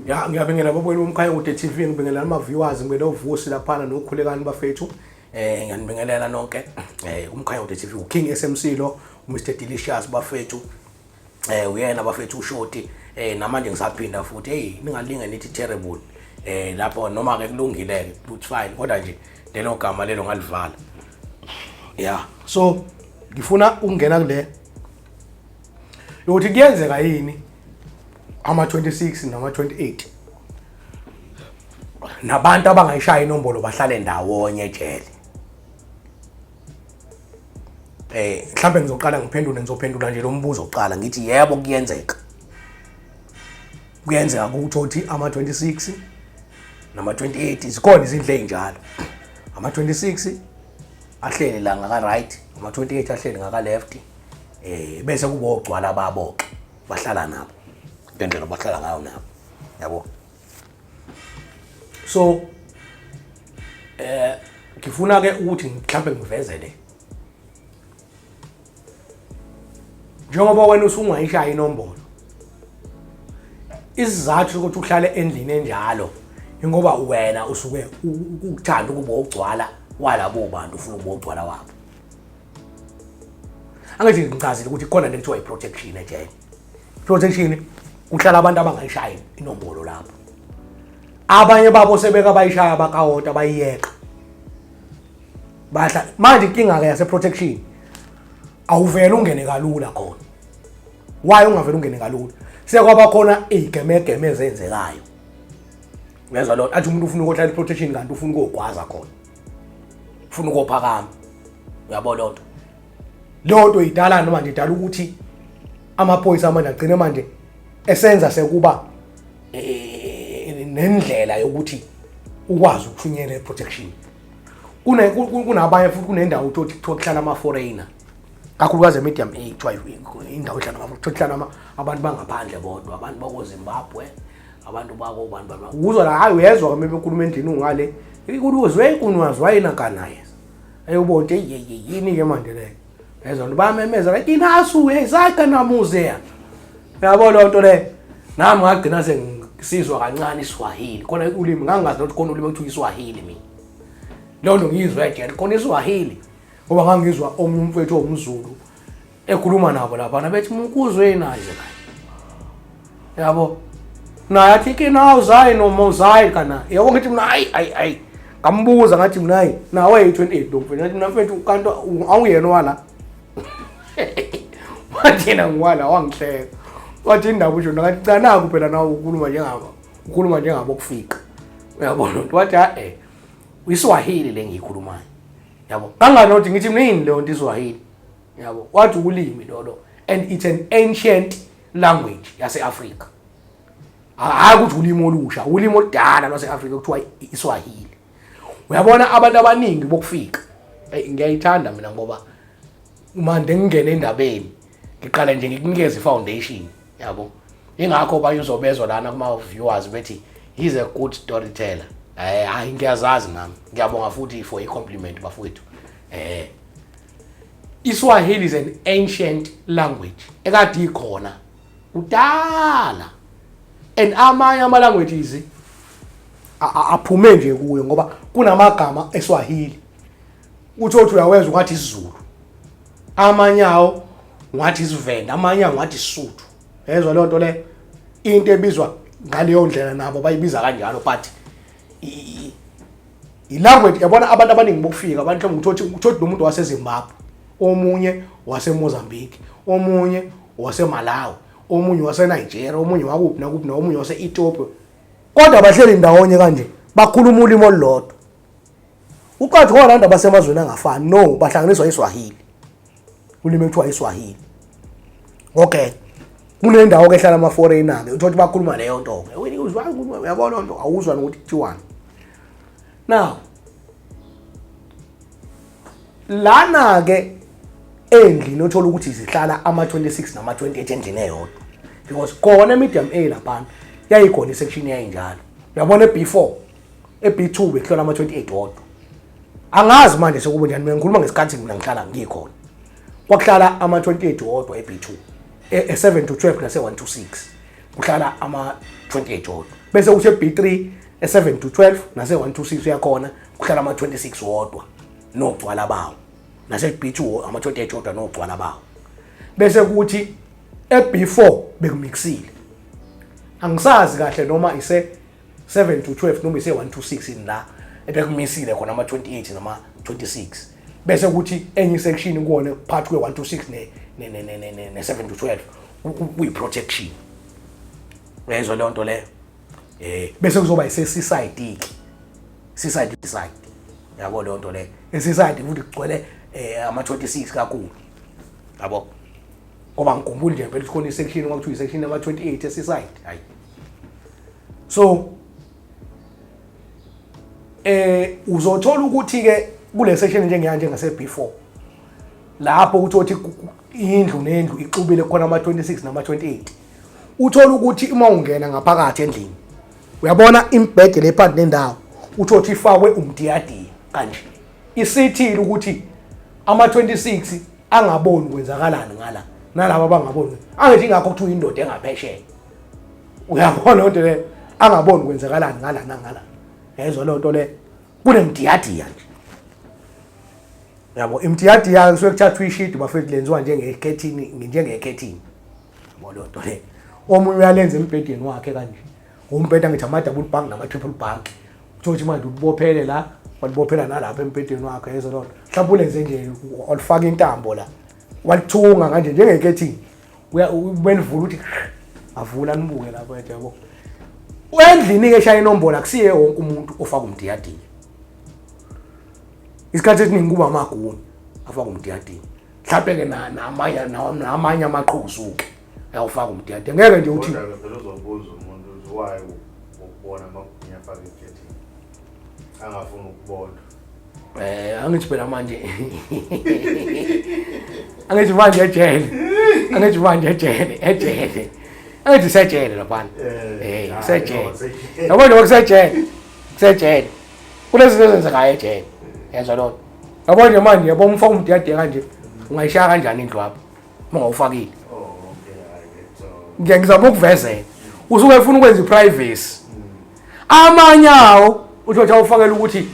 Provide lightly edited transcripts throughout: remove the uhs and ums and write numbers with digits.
Ya, ngiyabingelela babukeli boMkhaya Kude TV, ngibingelela ama viewers, ngibingelela uVusi laphana noKhulekani bafethu. Ngiyanibingelela nonke. UMkhaya Kude TV, uKing SMC lo, uMr Delicious bafethu. Uyena bafethu uShoti. Namanje ngisaphinda futhi. Hey, ningalinge nithi terrible. Lapho noma ke kulungile ke, it's fine. Kodwa nje lelo gama lelo ngalivala. Yeah. So ngifuna ukungena kule ukuthi kuyenzeka yini ama-26 nama-28 nabantu abangayishaya inombolo bahlale ndawonye ejele. Mhlambe ngizoqala ngiphendule, ngizophendula nje lo mbuzo oqala ngithi yebo kuyenzeka. Kuyenzeka ukuthi uthi ama-26 nama-28 zikhona izindlu ey'njalo. Ama-26 ahleli la ngaka right, ama-28 ahleli ngaka left. Bese kuba ogcwala babo ke bahlala nabo ngendlela bahlala ngayo nabo, yabo. So ngifuna ke ukuthi mhlambe ngivezele njengoba wena usungayishaya inombolo, isizathu sokuthi uhlale endlini enjalo ingoba wena usuke ukuthanda ukuba ogcwala walabo bantu, ufuna ukuba ogcwala wabo. Angithi ngichazile ukuthi khona lento kuthiwa i-protection ejele. Protection kuhlala abantu abangayishayi inombolo lapho. Abanye babo sebeka bayishaya bakawota bayiyeka. Bahla manje inkinga ke yase protection awuvele ungene kalula khona. Why ungavele ungene kalula? Sekwaba khona izigemegeme ezenzekayo. Uyezwa lo athi umuntu ufuna ukuhlala i-protection kanti ufuna ukugwaza khona. Ufuna ukuphakama. Uyabona lonto. Leyo nto idala noma nje idala ukuthi amaphoyisa manje agcine manje esenza sekuba nendlela yokuthi ukwazi ukufinyelela i-protection. Kunabanye futhi kunendawo uthi kuthiwa kuhlala ama-foreigner, kakhulukazi e-medium A kuthiwa indawo ehlala kuhlala abantu bangaphandle bodwa, abantu bako-Zimbabwe, abantu bako bantu baba. Uzwa la, hayi uyezwa uma bekhuluma endlini ungale, ikuluzwe ikunwazwa kanaye. Ayobona ukuthi yini ke manje le. Yezwa nto bayamemeza like inasu ezaka namuze. Uyabo lo nto le. Nami ngagcina sengisizwa kancane iSwahili. Khona ulimi ngangazi nokuthi khona ulimi okuthiwa iSwahili mina. Leyo nto ngiyizwa ejele khona iSwahili. Ngoba ngangizwa omunye umfethu owumZulu ekhuluma nabo laphana bethi mukuzwe naye la. Yabo. Naye athi ke nawu zayi noma uzayi kana. Yabo ngithi mina ayi ayi ayi. Ngambuza ngathi mina hayi nawe yi-28 lo mfethu. Ngathi mina mfethu kanti awuyena wala. Wathi yena ngiwala wangihleka. Wathi indaba usho ngathi cha naku phela nawe ukhuluma njengabo. Ukhuluma njengabo kufika. Uyabona wathi ha eh iSwahili le ngiyikhulumayo. Yabo. Kanganothi ngithi mina yini leyo nto iSwahili. Yabo. Wathi ulimi lolo and it's an ancient language yase-Afrika. Hayi ukuthi ulimi olusha, ulimi oludala lwase-Afrika kuthiwa iSwahili. Uyabona abantu abaningi bokufika. Hey, ngiyayithanda mina ngoba manje ngingena endabeni ngiqale nje ngikunikeze i-foundation, yabo. Ingakho abanye uzobezwa lana kuma viewers bethi he's a good storyteller. Hayi ngiyazazi nami. Ngiyabonga futhi for i-compliment bafowethu. iSwahili is an ancient language ekade ikhona kudala, and amanye ama languages aphume nje kuyo ngoba kunamagama eSwahili uthi othi uyawezwa ungathi isiZulu, amanye awo ungathi isiVenda, amanye awo ungathi isiSuthu. Yezwa leyo nto le, into ebizwa ngaleyo ndlela nabo bayibiza kanjalo, but i-language yabona abantu abaningi bokufika abantu mhlawumbe uthi lo muntu waseZimbabwe, omunye waseMozambique, omunye waseMalawi, omunye waseNigeria, omunye wakuphi nakuphi, nomunye wase-Ethiopia, kodwa bahleli ndawonye kanje bakhuluma ulimi olulodwa. Uqathi khona abantu abasemazweni angafani, no, bahlanganiswa iSwahili, ulimi ekuthiwa iSwahili. Okay, kunendawo ke ehlala ama-foreigner ke, uthola ukuthi bakhuluma leyo nto ke, uyabona nto awuzwa nokuthi kuthiwani. Now lana ke endlini othola ukuthi zihlala ama-26 nama-28 endlini eyodwa, because khona e-medium A laphana yayikhona i-section yayinjalo. Uyabona e-B4 e-B2 bekuhlola ama-28 wodwa. Angazi manje sekube njani, mina ngikhuluma ngesikhathi mina ngihlala ngikhona kwakuhlala ama-28 wodwa e-B2, e-7 to 12 nase-1 to 6. Kuhlala ama-28 wodwa, bese kuthi e-B3 e-7 to 12 nase-1 to 6 uyakhona kuhlala ama-26 wodwa nogcwala bawo, nase-B2 ama-28 wodwa nogcwala bawo. Bese kuthi e-B4 bekumixile, angisazi kahle noma ise 7 to 12 noma ise 1 to 6 la ebekumisile khona ama-28 nama-26. Bese kuthi enye section kuwona phakathi kwe-1 to 6 ne-7 to 12 kuyi-protection. Uyayizwa leyo nto leyo? Bese kuzoba ise-seaside ke, seaside side, yabo leyo nto leyo. E-seaside futhi kugcwele ama-26 kakhulu, yabo, ngoba ngikhumbula nje phela khona i-section kwakuthiwa i-section yama-28 e-seaside. Hayi, so uzothola ukuthi ke kule section njengeyanje ngase B4 lapho uthi indlu nendlu ixubile khona ama-26 nama-28, uthola ukuthi uma ungena ngaphakathi endlini uyabona imbhede le phakathi nendawo, uthola ukuthi ifakwe umdiyadiya kanje, isithile ukuthi ama-26 angaboni kwenzakalani ngala, nalabo abangaboni. Angithi ingakho kuthiwa indoda engaphesheya, uyabona leyo nto leyo, angaboni kwenzakalani ngala nangala. Yayizwa leyo nto leyo? Kunemdiyadiya nje, yabo. Imdiyadiya kusuke kuthathwa ishidi, bafethu, lenziwa njengekhethini, njengekhethini, yabo leyo nto leyo. Omunye uyalenza embhedeni wakhe kanje, umbheda ngithi ama-double bunk nama-triple bunk, uthola ukuthi manje ulibophele la, walibophela nalapha embhedeni wakhe. Yezo loo nto, mhlawumbe ulenze nje, walifaka intambo la, walithunga kanje njengekhethini, belivula ukuthi avula nibuke lapho ethi, yabo. Endlini-ke eshaya inombolo akusiye wonke umuntu ofaka umdiyadiya. Isikhathi esiningi kuba amagunya afaka umdiyadiya, mhlawumbe-ke namanye amaqhuzu-ke ayawufaka umdiyadiya. Ngeke nje uthi Kodwa-ke phela uzobuza umuntu ukuthi why ukubona amagunya afake ikhethini angafuni ukubona. Angithi phela manje, angithi manje ejele, angithi manje ejele, ejele, angithi sejele laphana. Hayi, sejele. no, sejele. Yabo nje kusejele, kusejele kulezi zinto ezenzekayo ejele, yezwa lona, yabo nje manje, yabo, umfaka umdiyadiya kanje, ungayishaya kanjani indlu apho uma ungawufakile? Oh, okay, I get so. Ngiye ngizama ukuvezela, usuke efuna ukwenza i-privacy. Amanye awo uthi awufakela ukuthi,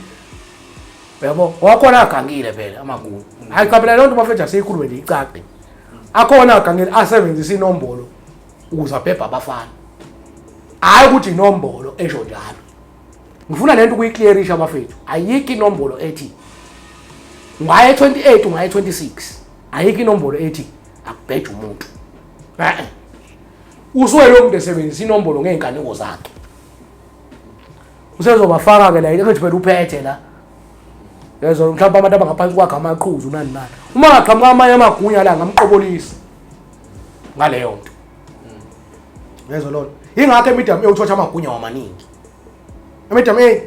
yabo, wakhona agangile phela amagunya. Hayi cha, phela leyo nto, bafethu, asiyikhulume nje icace. Akhona agangile asebenzisa inombolo ukuze abhebhe abafana, hhayi ukuthi inombolo esho njalo. Ngifuna lento ukuyiclearisha, bafethu. Ayikho inombolo ethi ungaye 28, ungaye 26. Ayikho inombolo ethi akubheje umuntu. Eh, usuke lo muntu esebenzisa inombolo ngey'nkaniko zakhe, usezobafaka-ke la engathi phela uphethe la, yezwa, mhlawumbe abantu abangaphansi kwakhe, amaqhuzu nani nani. Uma ngaqhamuka amanye amagunya la ngamqobolisa ngaleyo nto, yezwa lona. Ingakho e-medium A uthotha amagunya wamaningi. E-medium A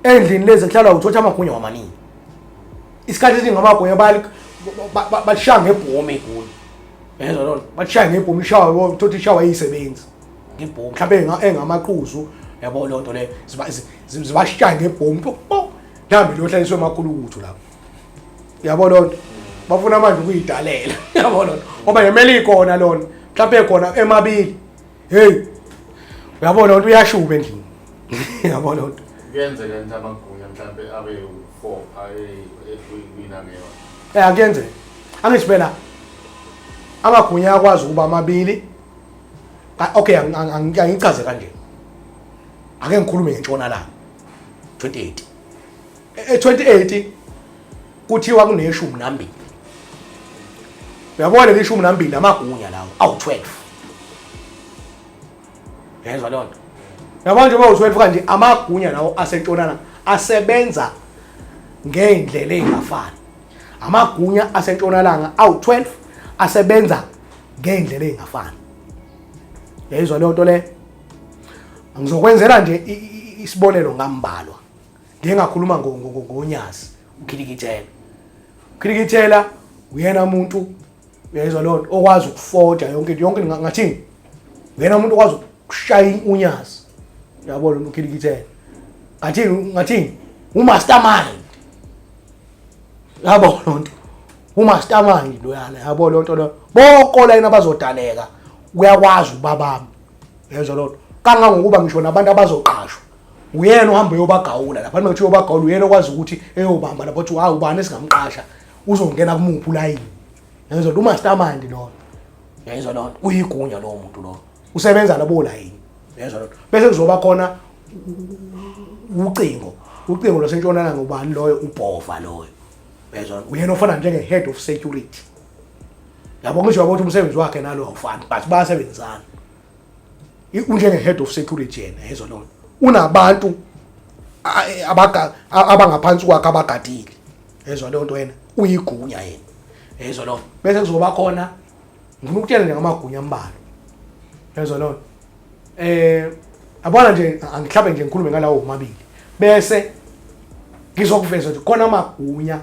endlini lezi kuhlalwa uthotha amagunya wamaningi. Isikhathi esiningi amagunya balishaya ngebhomu igunya, yezwa lona, balishaya ngebhomu, ishawa uthotha ishawa iyisebenzi ngebhomu, mhlawumbe engamaqhuzu, yabo leyo nto leyo, zibashaya ngebhomu po po, mhlawumbe liyohlaliswe emakhulukuthu lapho, yabo leyo nto. Bafuna manje ukuyidalela, yabo leyo nto, ngoba ngemele ikhona lona, mhlawumbe khona emabili. Hey, uyabona lento, uyashuba endlini, yabo leyo nto. Kuyenzeka ukuthi amagunya mhlambe abe u-4 aye kwinangewa? Akuyenzeka. Angithi phela amagunya akwazi ukuba amabili. Okay, angichaze kanje. Ake ngikhulume ngentshonalanga 28. E-28 kuthiwa kuneshumi nambili, uyabona leli 12 amagunya lawo awu-12, yezwa leyo nto? Yabona nje, bawu-12 kanje amagunya lawo asentshonalanga asebenza ngey'ndlela ey'ngafani. Amagunya asentshonalanga awu-12 asebenza ngey'ndlela ey'ngafani, yayizwa leyo nto leyo? Ngizokwenzela nje isibonelo ngambalwa. Ngike ngakhuluma ngonyazi ukhilikithela. Ukhilikithela uyena umuntu, uyayizwa leyo nto, okwazi ukufoja yonke into yonke. Ngathini? Uyena umuntu okwazi ukushaya unyazi, uyabona, ukhilikithela. Ngathini? Ngathini? U-mastermind, yabo loo nto, u-mastermind loyana, yabo loo nto leyo. Bonke olayini abazodaleka. Uyakwazi ukubabamba, yezwa loo nto, kangangokuba ngisho nabantu abazoqashwa uyena ohamba uyobagawula lapha. Noma kuthiwa uyobagawula, uyena okwazi ukuthi eyobamba lapho, kuthiwa hawu, ubani esingamqasha, uzongena kumuphi ulayini. Yezwa nto, umastermind loyo, yezwa loo nto, uyigunya lowo muntu loyo, usebenza labo layini, yezwa loo nto. Bese kuzoba khona ucingo, ucingo lwasentshonalanga. Ubani loyo? Ubhova loyo, yezwa, uyena ofana njenge-head of security, yabo. Ngisho yabo ukuthi umsebenzi wakhe nalo awufani, but bayasebenzisana. Unjenge-head of security yena, yezwa loo nto, unabantu abangaphansi kwakhe abagadile, yezwa leyo nto. Yena uyigunya yena, yezwa loo nto. Bese kuzoba khona, ngifuna ukutshela nje ngamagunya ambalwa, yezwa loo nto. Yabona nje, angihlabe nje ngikhulume ngalawo omabili, bese ngizokuveza ukuthi khona amagunya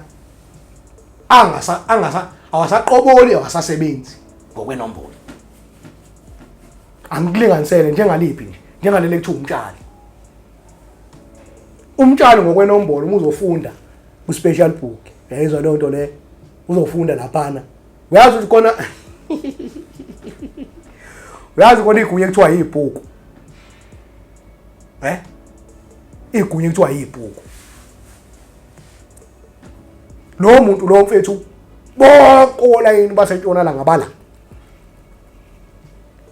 angasa angasa awasaqoboli, awasasebenzi ngokwenombolo. Angikulinganisele njengaliphi nje, njengaleli ekuthiwa umtshali. Umtshali ngokwenombolo, uma uzofunda ku-special book, yayizwa leyo nto le, uzofunda laphana, uyazi ukuthi khona, uyazi khona igunya ekuthiwa yibhuku, igunya ekuthiwa yibhuku. Lo muntu lo mfethu, bonke olayini basentshonalanga bala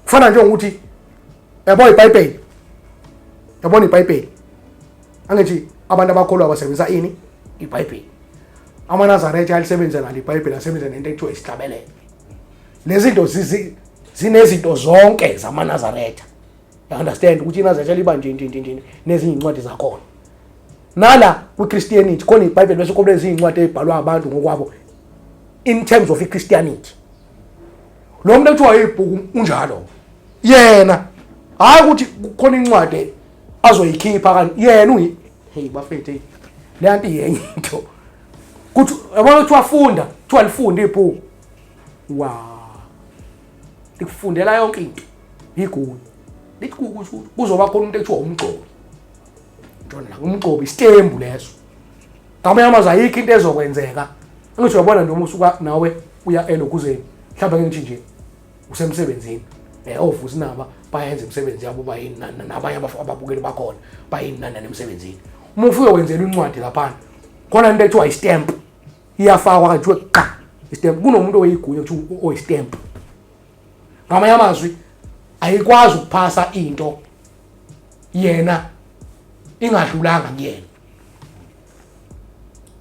kufana njengokuthi, yabo, iBhayibheli, yabona iBhayibheli, angithi abantu abakholwa basebenzisa ini? IBhayibheli. AmaNazaretha alisebenzisa nalo iBhayibheli, asebenza nento ekuthiwa isihlabelelo. Lezi zinto zinezinto zonke zamaNazaretha, you understand ukuthi iNazaretha liba nje nje nje nje nezinye incwadi zakhona. Nala kwi-Christianity khona iBhayibheli, bese kuba ezinye incwadi ezibhalwa abantu ngokwabo in terms of i-Christianity. Lo muntu ekuthiwa ibhuku unjalo yena, hayi ukuthi kukhona incwadi azoyikhipha kanti yena uyi, hey bafethu, hey, le nto iyenye into kuthi, yabona, kuthiwa funda, kuthiwa lifunde ibhuku, wa likufundela yonke into. Igunya lithi ukuthi kuzoba khona umuntu ekuthiwa umgcobi ntshona la, umgcobi isitembu leso. Ngamanye amazwi, ayikho into ezokwenzeka. Angithi uyabona noma usuka nawe uya elokuzeni, mhlawumbe ngithi nje usemsebenzini, ovusi naba bayenza imisebenzi yabo, bayini, nabanye ababukeli bakhona bayini, nani emsebenzini. Uma ufike wenzela incwadi laphana, khona into ekuthiwa istamp iyafakwa kuthiwe qa istamp. Kunomuntu oyigunya kuthiwa oyistamp. Ngamanye amazwi, ayikwazi ukuphasa into yena ingadlulanga kuyena,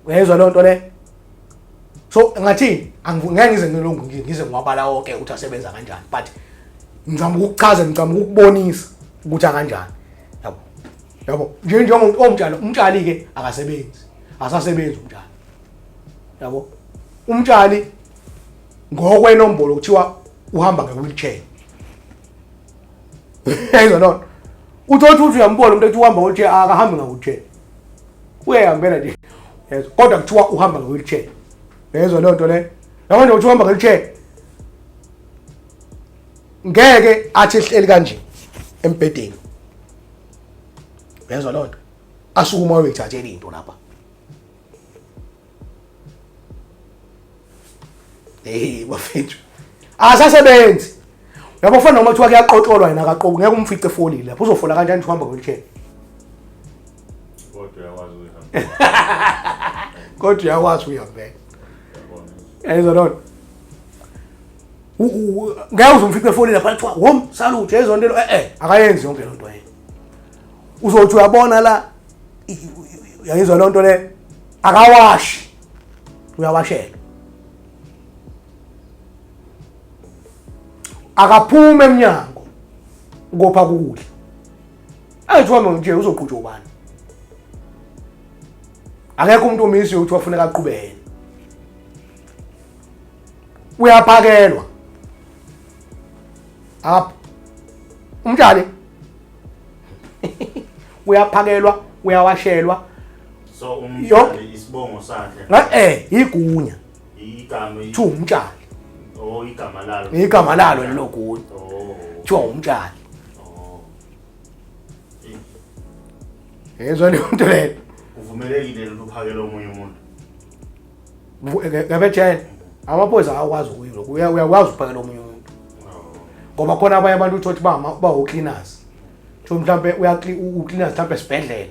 uyezwa leyo nto le. So ngathini, ngeke ngize ngilungu ngize ngiwabala wonke ukuthi asebenza kanjani, but ngizama ukukuchaza, ngizama ukukubonisa ukuthi akanjani, yabo, yabo nje njengomuntu omtshalo. Umtshali ke akasebenzi, asasebenzi umtshali, yabo. Umtshali ngokwenombolo kuthiwa uhamba nge-wheelchair, yayizwa loo nto. Uthi uthi uyambona umuntu ethi uhamba nge-wheelchair, akahambi nga-wheelchair, uyayihambela nje, yezwa, kodwa kuthiwa uhamba nge-wheelchair, yezwa leyo nto leyo. Yabo nje kuthiwa uhamba nge-wheelchair, ngeke athi ehleli kanje embhedeni, yezwa leyo nto, asukuma ayoyithathela into lapha. Hey bafethu, asasebenzi, yabo. Fana noma kuthiwa kuyaqotsholwa, yena akaqoki, ngeke umfice efolile lapho. Uzofola kanjani nje uhamba nge-wheelchair? Kodwa uyakwazi uyihambela. Kodwa uyakwazi uyihambela. Yabona. Yayizwa loo nto. Ngeke uze umfice efolile lapha, kuthiwa wom salute, yayizwa nto, akayenzi yonke loo nto yena. Uzothi uyabona la, uyayizwa loo nto le, akawashi, uyawashela. Akaphuma emnyango ngopha ukudla, ayithi wami nje uzoqhutshwa ubani? Akekho umuntu omisiwe ukuthi wafuneka aqhube yena. Uyaphakelwa apho umtshali, uyaphakelwa, uyawashelwa. So umtshali isibongo sakhe? Nga igunya. Igama? Kuthiwa umtshali. Oh, igama lalo. Igama lalo lelo gunya. Oh. Kuthiwa umtshali. Oh. Yezwa leyo nto leyo. Uvumelekile ukuphakela omunye umuntu? Ngabetshela, amaphoyisa awakwazi ukuyilokhu. Uyakwazi ukuphakela omunye umuntu. Oh. Ngoba khona abanye abantu uthola ukuthi bawo-cleaners, so mhlampe ucleaners mhlampe esibhedlela,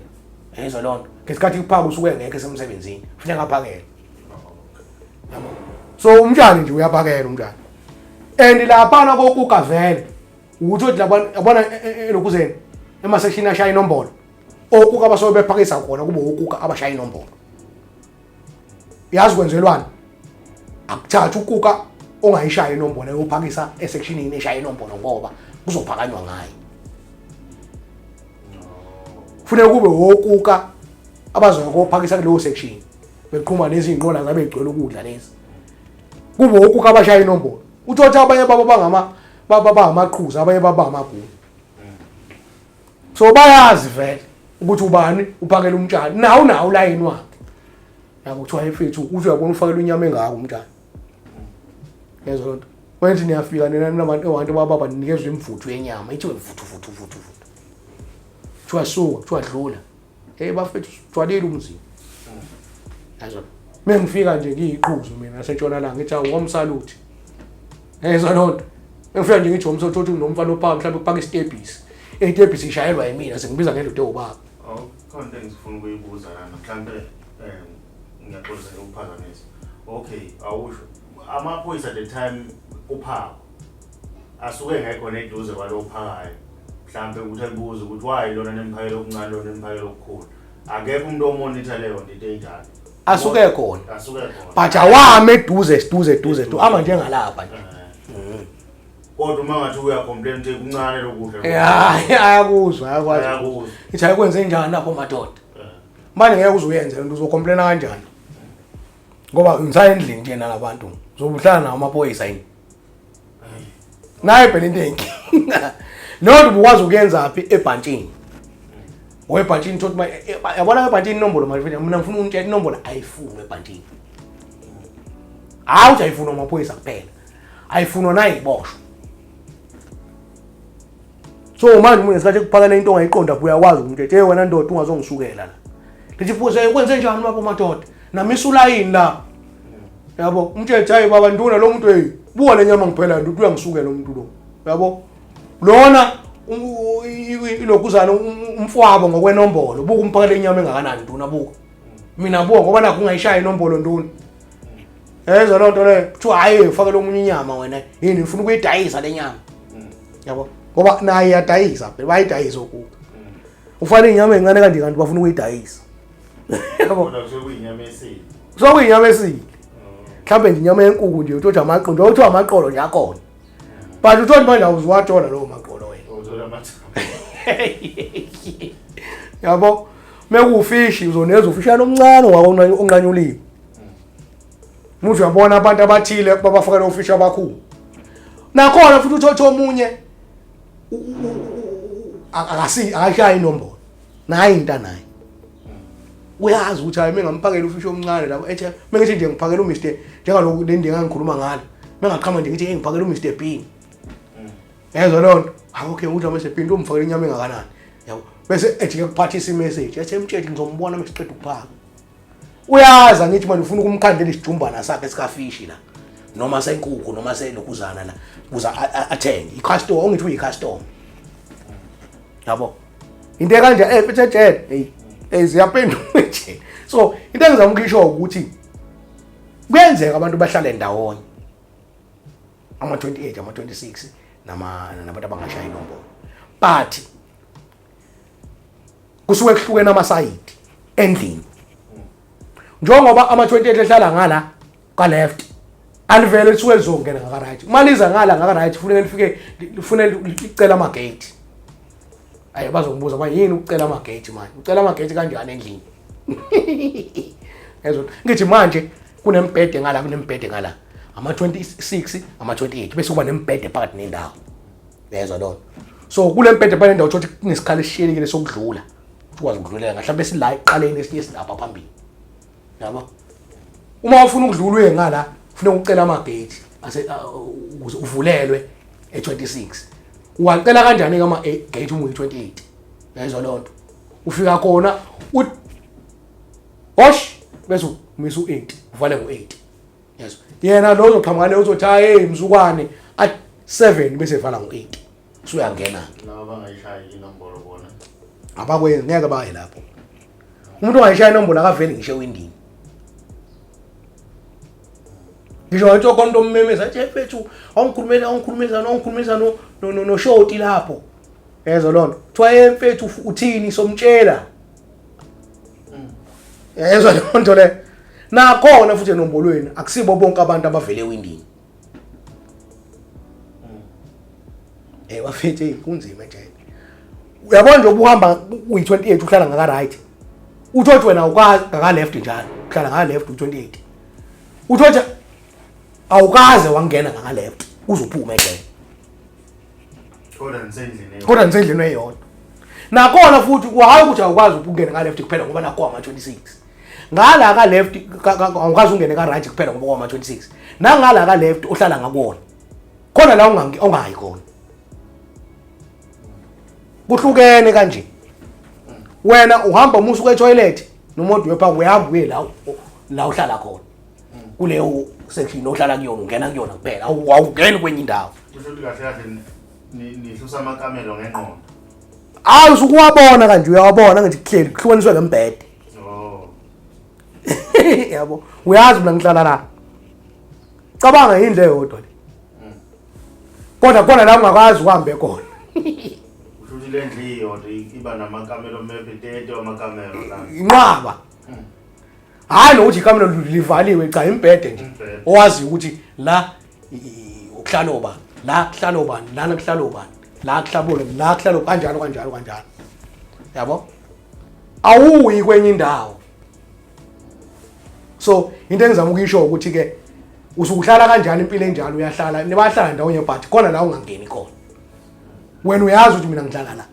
yezwa loo nto, ngesikhathi kuphaka usuke engekho esemsebenzini, kufuneka aphakele, yabo. So umtshani nje uyaphakela umtshani, and laphana kokuka vele ukuthi uthi labana, yabona, elokhuzeni ema-section ashaya inombolo, okuka abasuke bephakisa khona kube okuka abashaya inombolo. Yazi kwenzelwani? Akuthatha ukuka ongayishaya inombolo eyophakisa esectionini eshaya inombolo, ngoba kuzophakanywa ngayo. Kufuneka kube wokuka abazoya kophakisa kuleyo section, beqhuma lezi iy'nqola zabe y'gcwele ukudla lezi, kube wokuka abashaya inombolo. Uthothe abanye babo bangama bangamaqhuzu, abanye baba amagunya, so bayazi vele ukuthi ubani uphakela umtshali, nawo unawo ulayini wakhe, yabo. Kuthiwa mfethu, uthi uyabona ufakela inyama engaka umtshali, yezwa loo nto. Wenthi niyafika nina nabantu, abantu bababa nikezwa imvuthu yenyama, ithiwe vuthu vuthu vuthu vuthu, kuthiwa suka, kuthiwa dlula. Hey bafethu, sijwalile umzimba, yezwa. Mengifika nje ngiyiqhuzu mina nasentshonalanga, ngithi awu womsaluthi, yezwa loo nto. Engifika nje ngithi womsaluthi, uthi unomfana ophaka mhlawumbe kuphaka isitebhisi, itebhisi ishayelwa yimina, sengibiza ngendoda ewubaba. Oh, khona into engifuna ukuyibuza lana, mhlampe ngiyaxolisa nje ukuphazamisa. Okay, awusho, amaphoyisa at the time kuphakwa asuke engekho neduze kwalo ophakayo, mhlampe ukuthi ayibuze ukuthi why lona nemphakelo okuncane, lona nemphakelo okukhulu? Akekho umuntu omonitha leyo nto, into enjalo? Asuke khona. Asuke khona. But awami eduze, siduze duze du, ama njengalapha nje. Kodwa uma ngathi uyacomplain ukuthi kuncane lokudla? Ya, ayakuzwa, ayakwazi. Ayakuzwa. Ithi ayikwenze njani lapho madoda? Manje ngeke uze uyenze lento, uzocomplaina kanjani? Ngoba ngisaya endlini nje nalabantu, uzobe uhlala nawo amaphoyisa yini? Naye phela into enkinga leyo nto ubukwazi ukuyenza phi? Ebhantshini, webhantshini thothi yabona ebhantshini inombolo manje. Mina ngifuna untshela, inombolo ayifunwa ebhantshini. Hayi, uthi ayifunwa amaphoyisa kuphela, ayifunwa nayiboshwa. So manje umuntu ngesikhathi ekuphakela into ongayiqonda, uyakwazi ukumtshela, hey wena ndoda, ungazongisukela la. Lithi phuze, kwenze njani babo madoda, namisa ulayini la, yabo. Umtshele, hayi baba nduna, lo muntu, hey, buka le nyama ngiphela nto, uyangisukela umuntu lo, yabo. Lona ilokhuzana umfowabo ngokwenombolo, buka umphakele inyama engakanani nduna, buka mina, buka ngoba nakho ungayishaya inombolo nduna, yezwa loo nto leyo. Kuthiwa hhayi, ufakele omunye inyama wena, yini ufuna ukuyidayisa le nyama, yabo, ngoba naye iyadayisa phela, bayidayisa okuka ufake inyama encane kanje, kanti bafuna ukuyidayisa, yabo. Kodwa kusuke kuyinyama esile. Kusuke kuyinyama esile, mhlawumbe nje inyama yenkukhu nje, uthothi amaqondo, uthiwa amaqolo nje akhona, but uthothi manje awuziwathola lowo maqolo wena. Uthola amathambo. Yabo, mekuwufishi uzoneza ufishana omncane onqanyuliwe. Muthi uyabona abantu abathile babafakela ofishi abakhulu, nakhona futhi uthothe omunye akasi akashayi inombolo, nayi into naye uyazi ukuthi hayi, mengamphakela ufishi omncane lapho, ethe mengithi nje ngiphakela uMr, njengaloku le ndinga ngikhuluma ngalo, mengaqhama nje ngithi hey, ngiphakela uMr Bean, yezwa leyo nto. Hayi, okay, ukuthi uMr Bean umfakela inyama engakanani, yabo, bese ejike kuphathisa imessage ethe mtshele ngizombona mesiqeda ukuphaka. Uyazi angithi manje ufuna ukumkhandela isijumbana sakhe sikafishi la, noma senkukhu, noma selokhuzana la, kuze athenge i-customer, ongithi uyi-customer, yabo. Into ekanje mfethu ejele, hey hey, ziyaphenduka ejele. So into engizama ukuyisho ukuthi kuyenzeka abantu bahlale ndawonye, ama-28, ama-26, nama nabantu abangashaya inombolo, but kusuke kuhlukene amasayidi endlini. Njengoba ama-28 ehlala ngala ka-left, alivele lisuke lizongena ngaka-right. Uma liza ngala ngaka-right, funeke lifike, lifunele licela amagate. Ayi, bazongibuza ba yini ukucela amagate manje, ucela amagate kanjani endlini? Yezwa, ngithi manje kunembhede ngala, kunembhede ngala, ama-26, ama-28, bese kuba nembhede phakathi nendawo, yezwa lona. So kule mbhede phakathi nendawo uthola ukuthi kunesikhala esishiyelekile sokudlula, ukuthi ukwazi ukudlulela mhlawumbe sila ekuqaleni, esinye silapha phambili, yabo. Uma ufuna ukudlula uye ngala, kufuneka ucela amagate ase ukuze uvulelwe e26. Uwacela kanjani ke ama-gate uma uyi-28? Yayizwa leyo nto. Ufika khona hosh, bese umisa u-8, uvale ngo-8, yezwa. Yena lo uzoqhamuka le uzothi hayi, hey mzukwane. 7 bese vala ngo-8, usuyangena. Laba bangayishayi inombolo bona? Abakwenzi, ngeke baye lapho. Umuntu ongayishaya inombolo akaveli ngisho ewindini. Ngisho wathi okonto ummemeza athi, mfethu, awungikhulumela, awungikhulumisa, awungikhulumisa no no no shoti lapho. Yezwa loo nto, kuthiwa, "Hey mfethu, uthini?" Somtshela. Yezwa leyo nto le. Nakhona futhi enombolweni akusibo bonke abantu abavele ewindini. Bafethu, hey, kunzima nje. Uyabona nje ubuhamba uyi-28 uhlala ngaka right, uthothi wena awukazi ngaka left njalo, uhlala ngaka left u-28, uthothi awukaze wangena ngaka left uzophume ejele. Kodwa nisendlini eyodwa. Kodwa nisendlini eyodwa. Nakhona futhi hayi ukuthi awukwazi ukungena nga left kuphela ngoba nakho ama-26 ngala ka left, awukwazi ungene ka right kuphela ngoba kwama-26 nangala ka left ohlala ngakuwona khona la ongayi khona, kuhlukene kanje. Wena uhamba uma usuka etoilet nomuntu uyophaka, uyahamba uye la uhlala khona kuleyo section ohlala kuyona, ungena kuyona kuphela, awungeni kwenye indawo. Kusho ukuthi kahle kahle nihlusa amakamelo ngengqondo. Hayi, usukuwabona kanje, uyawabona nje, kuhleli kuhlukaniswe ngembhede. Oh. Yabo, uyazi mina ngihlala la. Cabanga, indlu eyodwa le, kodwa khona la ungakwazi uhambe khona. Kusho ukuthi le ndlu iyodwa iba namakamelo maybe 30 wamakamelo la. Inqaba. Hayi, nokuthi ikamelo livaliwe, cha, imbhede nje. Umbhede. Owazi ukuthi la ukuhlala obani, la kuhlala obani, lana kuhlala obani, la kuhlabule, la kuhlala kanjalo kanjalo kanjalo, yabo, awuyi kwenye indawo. So into engizama ukuyisho ukuthi ke usukuhlala kanjani impilo enjalo, uyahlala, nibahlala ndawonye, but khona la ungangeni khona. Wena uyazi ukuthi mina ngihlala la,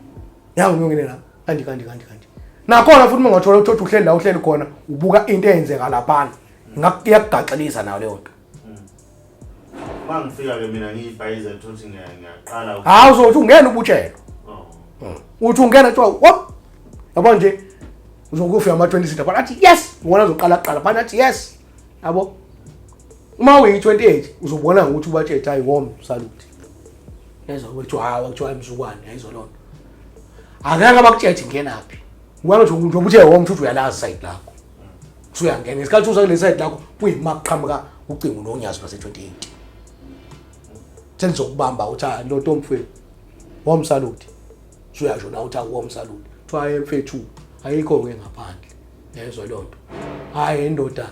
yangu ngiyongene la kanje kanje kanje kanje. Nakhona futhi uma ungathola ukuthi uhleli la uhleli khona, ubuka into eyenzeka laphana, iyakugaxelisa nayo leyo nto. Uma ngifika-ke mina ngiyibhayize ukuthi ngiyaqala. Hawu, uzothi ungena ubutshelwa. Oh. Uthi ungena kuthiwa wop, yabo nje uzokufika ama-26 lapha, athi yes, wona uzoqala kuqala phana, athi yes, yabo. Uma uyi-28 uzobona ngokuthi ubatshele, hayi, warm salute, yezwa, kuthiwa hayi, kuthiwa mzukwane, yayizwa loo nto. Akeke abakutshele ngenaphi wena nje, njengoba uthe warm, futhi uyalazi side lakho, usuyangena. Ngesikhathi uza kule side lakho kuyima kuqhamuka ucingo nonyazi lwase-28, senizokubamba, uthi, "Hayi, lo ntomfethu, warm salute." Usuyasho na uthi warm salute, kuthiwa, "Hayi mfethu, ayikho-ke ngaphandle." Yezwa leyo nto. Hhayi indoda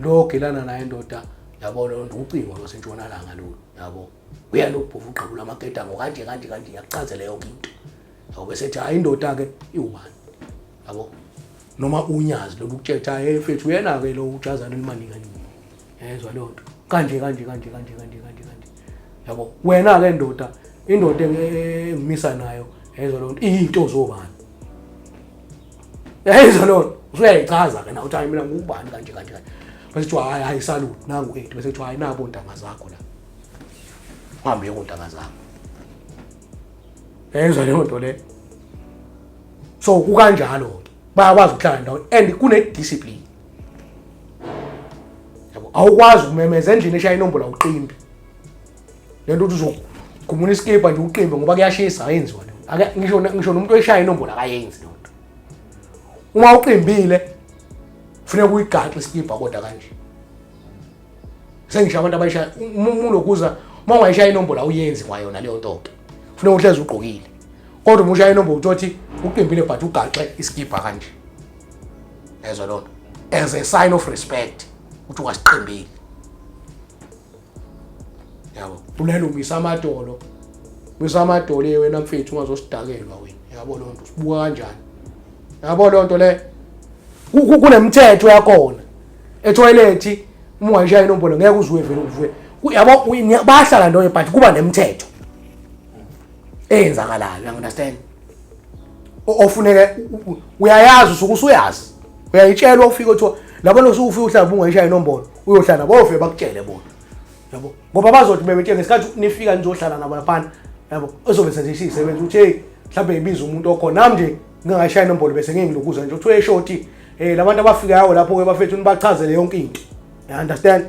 lo gelana naye indoda, yabo, leyo nto ucingo lwasentshonalanga lolu, yabo. Uyena ukubhuva ugqabula amaketango kanje kanje kanje, ngiyakuchazela yonke into, yabo. Bese ethi, "Hhayi indoda-ke iwubani?" Yabo, noma unyazi lolu kutshela, "Hhayi mfethu, uyena-ke lo ujazana elimaninganingi." Yezwa leyo nto, kanje kanje kanje kanje kanje kanje kanje, yabo. Wena-ke ndoda, indoda engimisa nayo, yezwa leyo nto, iyinto zobani, yayizwa leyo nto. Usuyayichaza-ke nawe uthi, "Hayi, mina ngubani," kanje kanje kanje. Bese kuthiwa, "Hayi, hayi, salute, nangu 8." Bese kuthiwa, "Hayi, nabo ontanga zakho la, uhambe uye kontanga zakho." Yayizwa leyo nto le. So kukanjalo-ke, bayakwazi ukuhlala ndawonye and kune-discipline, yabo. Awukwazi ukumemeza endlini eshaya inombolo, awuqimbi le nto ukuthi uzokhumula isikibha nje uqimbe ngoba kuyashisa, ayenziwa leyo nto. Ngisho nomuntu oyishaya inombolo akayenzi leyo nto. Uma uqimbile kufuneka uyigaxe isikibha, kodwa kanje sengisho abantu abayishaya, uma ulokuza, uma ungayishaya inombolo awuyenzi kwayona leyo nto-ke, kufuneka uhlezi ugqokile. Kodwa uma ushaya inombolo uthi uqimbile but ugaxe isikibha kanje, yezwa loo nto, as a sign of respect ukuthi ungasiqimbili, yabo. Ulele umisa amadolo, umisa amadolo, "Ye wena mfethu, ungazosidakelwa wena." Yabo loo nto, sibuka kanjani, yabo loo nto le. Kunemithetho yakhona etoilet, uma ungayishaya inombolo ngeke uzuye vele uvuye. Yabo, bayahlala ndonye but kuba nemithetho eyenzakalayo, you understand, ofuneke uyayazi, usuke usuyazi, uyayitshelwa ufike, kuthiwa labo losuke ufike uhlala ungayishaya inombolo, uyohlala bofike bakutshele bona, yabo, ngoba bazothi bebetshela ngesikhathi nifika nizohlala nabo laphana, yabo, ezobe senze isisebenzi ukuthi hey, mhlawumbe ibiza umuntu okhona, nami nje ngingayishaya inombolo bese ngeke ngilokuza nje, uthiwe shoti, labantu abafikayo lapho ke bafethu nibachazele yonke into, you understand.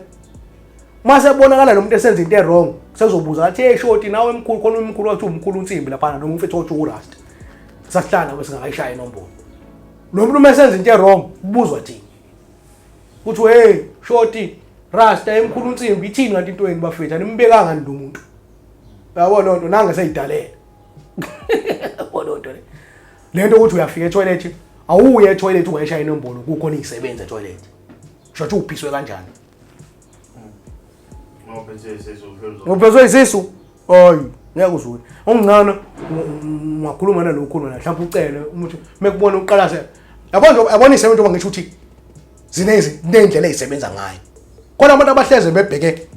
Uma sebonakala lo muntu esenza into e-wrong, sezobuza athi, hey shoti, nawe emkhulu khona, umkhulu wathi umkhulu unsimbi laphana, noma umfethu othi urasta. Sasihlala nawe singakayishaya inombolo. Lo muntu uma esenza into e-wrong, kubuzwa thina. Kuthi, hey shoti, rasta, emkhulu unsimbi, ithini kanti into yenu bafethu, animbekanga lo muntu. Yabo loo nto nange seyidalela. Yabo loo nto le. Le nto ukuthi uyafika etoilet, awuye etoilet ungayishaya inombolo, kukhona izisebenzi etoilet. Kusho uphiswe kanjani? Ngophethe isisu. Uphethwe isisu? Hayi, ngeke uzwe. Ongcono ungakhuluma nalokhuluma la, mhlawumbe ucele umuntu mekubona uqalaze. Yabo nje, yabona isebenza njengoba ngisho ukuthi zinezi nendlela ezisebenza ngayo. Khona abantu abahleze bebheke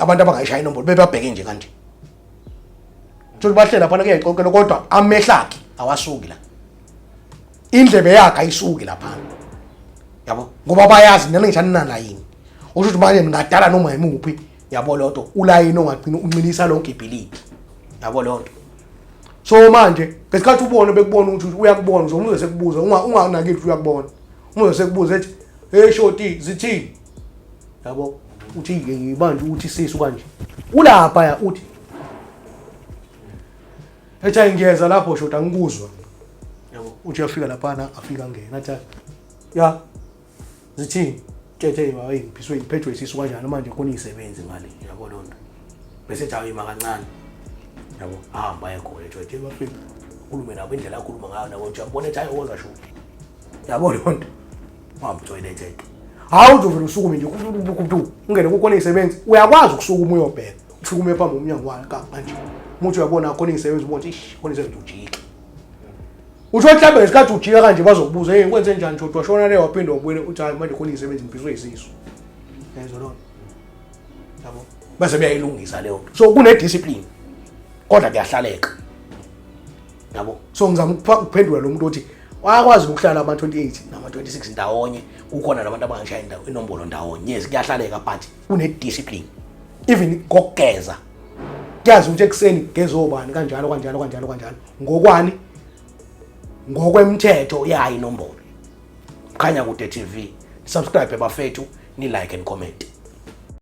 abantu abangayishaya inombolo, bebabheke nje kanje. Thola bahleli lapha kuyayixoxela, kodwa amehlo akhe awasuki la. Indlebe yakhe ayisuki lapha. Yabo, ngoba bayazi nina ngisho aninalayini. Usho ukuthi manje ningadala noma yimuphi, yabo loo nto, ulayini ongagcina uncinisa lonke ibhilidi. Yabo loo nto. So manje ngesikhathi ubone bekubona ukuthi uyakubona, uzomuze sekubuza, unganakile ukuthi uyakubona. Umuze sekubuza ethi, hey shoti, zithini? Yabo, uthi manje uthi sisu kanje. Ulapha ya uthi. Ethi hayi ngiyeza lapho shoti, angikuzwa. Yabo, uthi uyafika laphana, afika ngena athi ya zithini? Thethe hayi ngiphiswe, ngiphethwe isisu kanjani manje, khona izisebenzi ngale, yabo loo nto. Bese ethi awuyima kancane. Yabo, ahamba aye khona ethi bafika. Khulume nabo indlela akhuluma ngayo nabo, nje uyabona ethi hayi woza shoti. Yabo loo nto. Uhamba utoilet ethi. Hawu uzovela usukume nje ungene kukhona izisebenzi, uyakwazi ukusukuma uyobheka. Usukume phambi komnyango wayo kanje. Umuntu uyabona khona izisebenzi, ubona ukuthi ish khona izisebenzi, ujike. Usho mhlawumbe ngesikhathi ujika kanje bazokubuza, hey kwenze njani shoti, washona le waphinde wabuyela, uthi hayi manje khona izisebenzi ngiphiswe isisu. Yezwa loo nto. Yabo. Bese beyayilungisa leyo nto. So kune discipline. Kodwa kuyahlaleka. Yabo. So ngizama ukuphendula lo muntu othi wayakwazi ukuhlala ama-28 nama-26 ndawonye, kukhona nabantu abangashaya indawo inombolo ndawonye. Yes, kuyahlaleka but kune discipline. Even ngokugeza. Kuyazi ukuthi ekuseni kugeza obani, kanjalo kanjalo kanjalo kanjalo. Ngokwani? Ngokwemthetho yayo inombolo. Khanya Kude TV. Subscribe bafethu, ni like and comment.